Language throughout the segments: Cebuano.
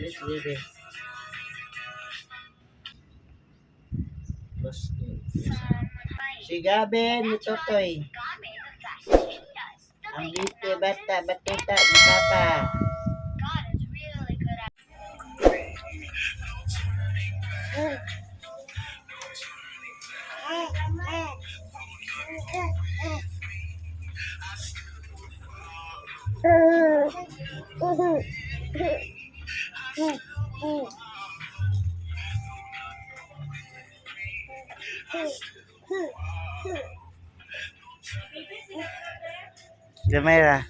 Dili si Bebe. Plus si Gavin ni Totoy. Ang dito bata batuta ni Papa. Gamay ra.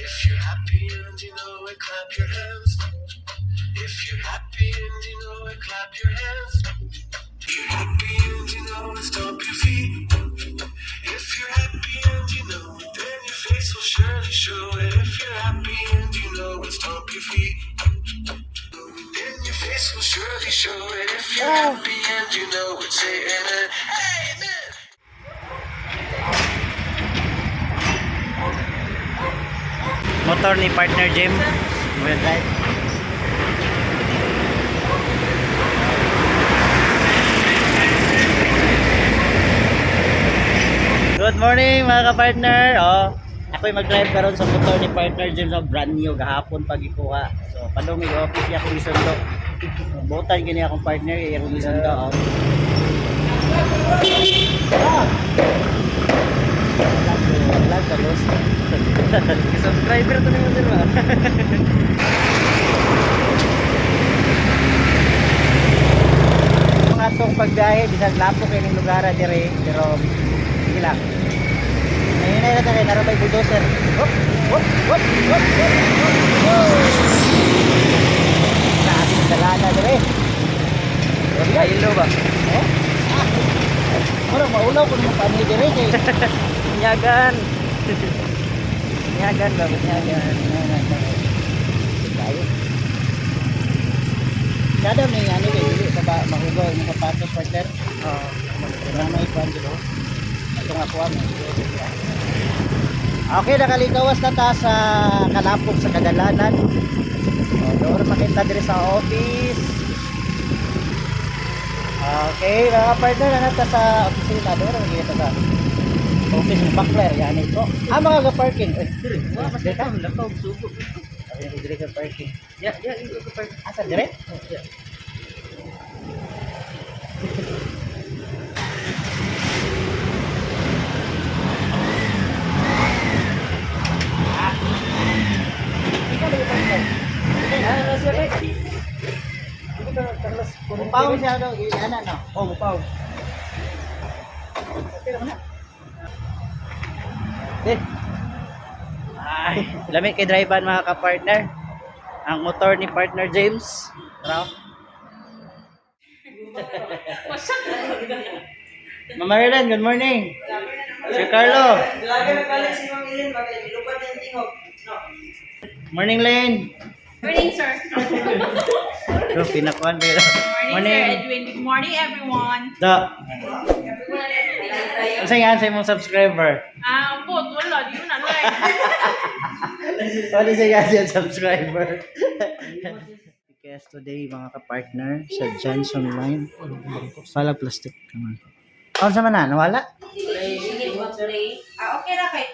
If you're happy and you know it, clap your hands. If you're happy and you know it, clap your hands. If you're happy and you know it, stomp your feet. If you're happy and you know it, then your face will surely show it. If you're happy and you know it, stomp your feet. Then your face will surely show it. If you're happy and you know it, say amen. Amen. Motor ni partner Jim. Muna drive. Good morning, mga ka-partner. Oh, ako'y mag-drive karon sa motor ni partner Jim sa brand new gahapon pag ikuha. So, padung mig office niya akong isundo. Butan gini akong partner, iya akong isundo. Oh. Ah! Vlog ka, boss. Subscriber to nimo, sir ba? Ang atong pagbiyahe bisag lapok kay ning lugar dire, pero sige lang. Nahinay na ta kay narabay bulldozer. Hop, hop, hop, hop, hop, hop, hop. Grabe ang dalana dire. Aylo ba? Oh. Ah. Mura maulaw kun mo paani dire kay Nyagan. Nyagan ba? Nyagan. tayo. Kada may ano kay dili pa ba mahugaw imong sapatos, partner. Oo. Pero may kwan dito. Ito nga kuha mo. Okay, nakalikawas na ta sa kalapok sa kadalanan. O, doon makita diri sa office. Okay, mga partner, na ta sa opisina. Doon makita sa office ng Bakler. Yan ito. Ah, mga ka-parking. Eh, Dire, wa mas dire ka? ka lakaw sugo. Sabi ko, dire ka parking. Ya, iko ko park. Asa dire? Ya. Ikaw ba yung partner? Ah, nasa kay. Dili ka tanglas. Mupaw siya daw, ana no. Oh, mupaw. Okay naman na. Eh. Ay, lami kay driver, mga ka-partner. Ang motor ni partner James. Tara. Ma'am Marilyn, good morning. Sir Carlo. Lagi na kalit si Ma'am Ilin, magilupad yung tingog. No. Morning, Lane. Morning, sir. Bro, pinakuan ba yun? Morning, Sir Edwin. Good morning, everyone. Da. Ang saya sa imong subscriber. Ah, po, wala. Di ko na like. Wala sa sa subscriber. Guest today, mga ka-partner, sa Johnson Line. Wala plastic naman. Oh, sama na, nawala? Ah, okay ra kay.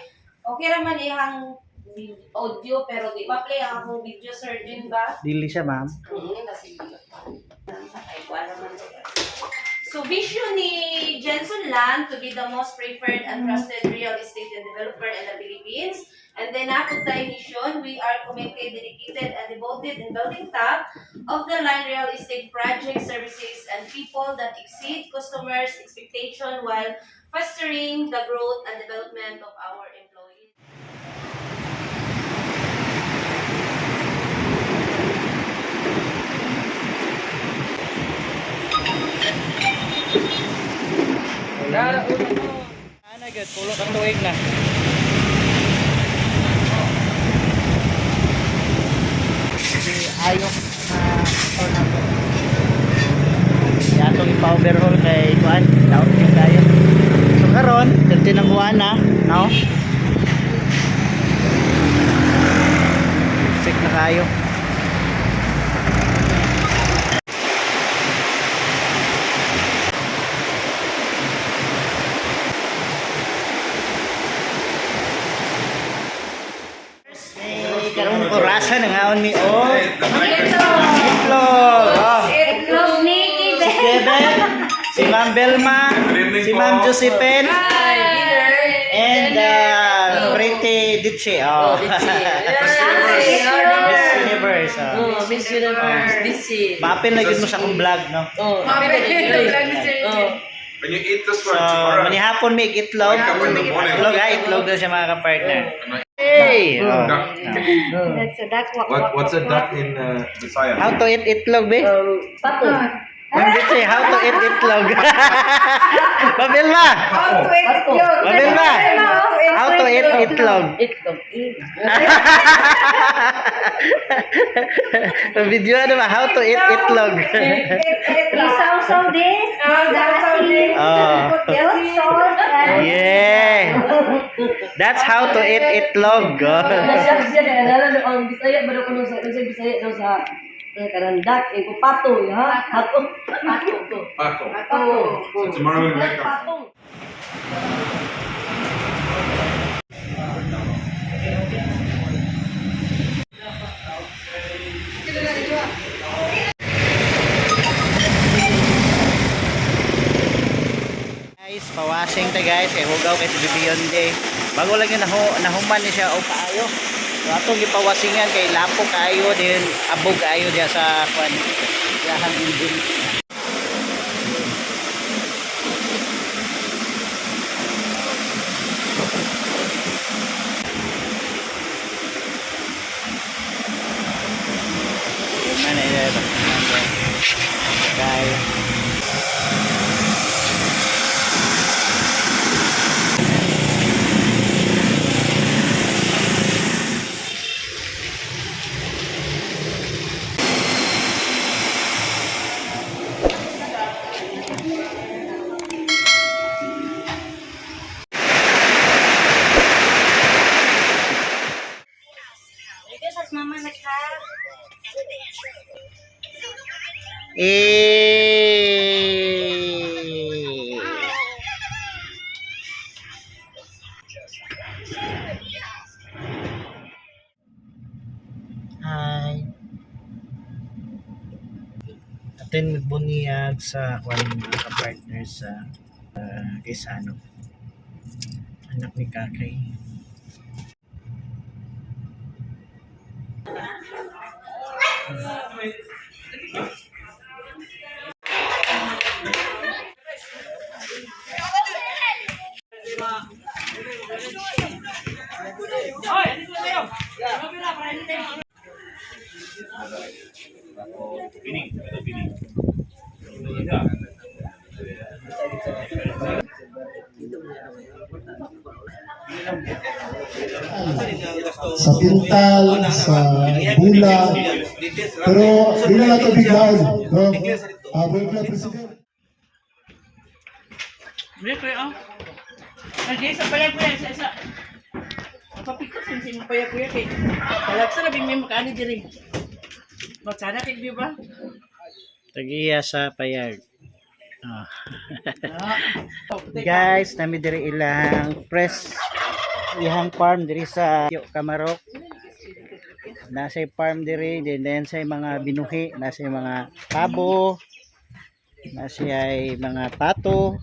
Okay ra man iyang audio pero di pa play ang akong video, sir Jun ba? Dili siya, ma'am. Kasi ay wala man to. So vision ni Jensen Land to be the most preferred and trusted real estate and developer in the Philippines. And then ako tayo mission, we are committed, dedicated, and devoted in building top of the line real estate project services and people that exceed customers' expectation while fostering the growth and development of our employees. Ana gyud pulo ka tuig na. Si ayok na motor nato. Si atong ipa-overhaul kay kuan, daot gyud kayo. So karon, 13 ang buwan na, no? Check na kayo. Eh, karon orasa na ngaon mi oh. Itlog. Oh. Itlog ni Si Kevin, si Ma'am Belma, si Ma'am Josephine, and Pretty Ditchy. Oh. Miss Universe. Oh. Miss Universe, DC. Maapil na gyud mo sa akong vlog, no? Oh, Oh. When you eat this So, one tomorrow, manihapon may itlog. Wake up in the morning. Itlog ha, itlog daw siya mga ka-partner. Hey! Oh. Duck. That's a duck. Wak, What's a duck in Bisaya? How to eat itlog, be? Pato. Ma'am Ditchy, how to eat itlog? Ma'am Belma! How to eat itlog. Ma'am Belma! How to eat itlog? Itlog. Video ano ba? How to eat itlog. You sausaw this, the asin, Oh. put salt, and Yeah. That's how to eat itlog. Oh. Nasyak siya kaya nalala ang Bisaya ba daw kuno sa sa Bisaya daw sa kanang duck eh ko pato ha. Pato. Pato to. Pato. Pato. So tomorrow we wake up. Pato. Guys, pawashing ta guys kay hugaw kay si Beyonce. Bago lang yun nahuman ni siya o kaayo. So atong gipawasingan kay lapo kaayo din abog kaayo diya sa kwan. Iyahang engine. Yun na, yun na, Guys. Eh. Hi. Atin magbuniyag sa kwan mga ka-partner sa Gaisano. Anak ni Kakay. Sa Pintal, sa Bula, pero di na nato biglaon, no? Ah, Puebla President. Hindi, kuya, oh. Okay, sa payag, kuya, isa, isa. Mapapikot sa mo payag, kuya, kay. Talag sa labing may makaani diri. Magsana kay di ba? Tagiya sa payag. Ah. Guys, nami diri ilang press ihang farm diri sa Kamarok. Nasa farm diri, then then sa mga binuhi, nasa mga pabo, nasa ay mga pato,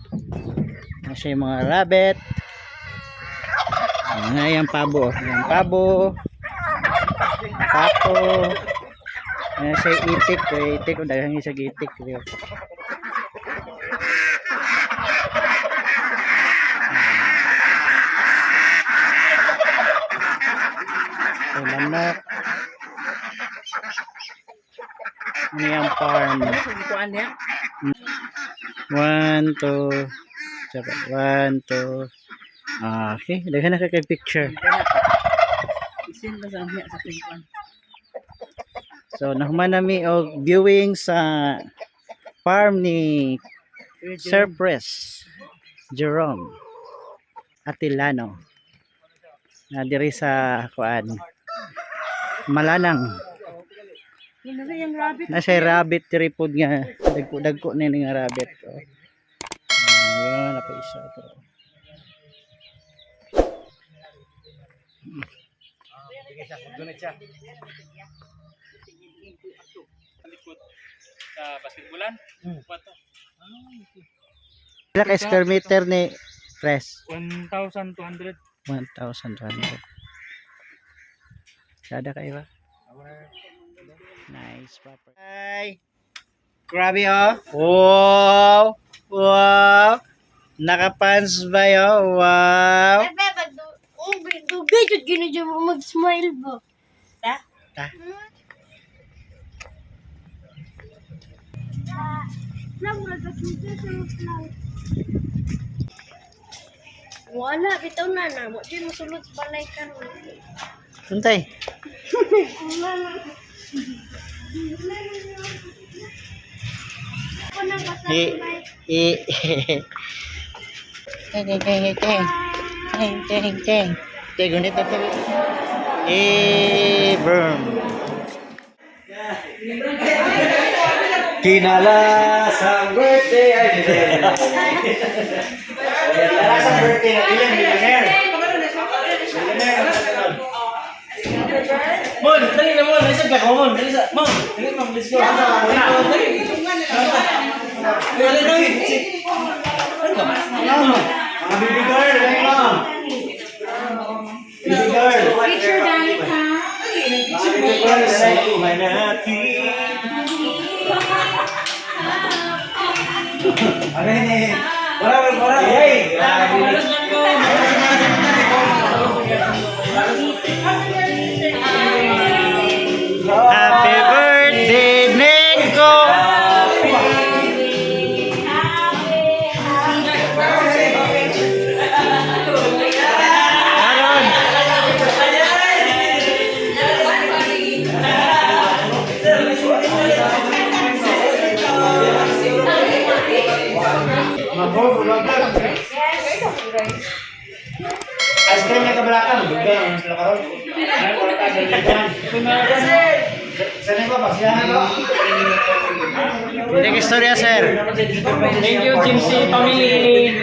nasa mga rabbit. Mga yung pabo, yung pabo, pato, nasa itik, eh, itik, ang daghang isa itik. Manok. Ano yung farm? Kuan niya. One, two, tsaka one, two. Ah, okay, daghan na kay picture. Isin ba sa niya sa kuan. So, nahuman nami og viewing sa farm ni Sir Pres Jerome Atilano na diri sa kuan Malanang. Rabbit. Na siya rabbit diri pod nga dagko-dagko ni nga rabbit. Oh. Ayun, napa isa to. Sa basketballan. Pato. Pila ka square meter ni Pres? 1,200. 1,200. Sada kayo ba? Nice proper. Hi. Grabe oh. Wow. Wow. Nakapants ba yo? Wow. Dugay jud gino jud mo mag-smile ba. Ta. Wala bitaw na na mo di mosulod sa balay karon. Untay. Ako na basta I i Teng teng teng teng. Teng teng teng. Teng gunit na to. Eh, boom. Kinalasang birthday ay Kinalasang birthday na ilan millionaire. Millionaire. Mon, dali na mon, isip ka ko mon, dali sa mon, dali mon, let's go. Dali. Dali dali. Mga baby girl, dali ma'am. Baby girl. Picture dahil ha. Mga baby girl, sa buhay natin. Ano yun eh? Wala, wala, wala. Hey! Grabe. Happy birthday, Nico! Aron! Ice cream na kabalakan. Bukan, sila karon. Saan ko pa? Siya ko. Hindi istorya, sir. Thank you, Jimsy family.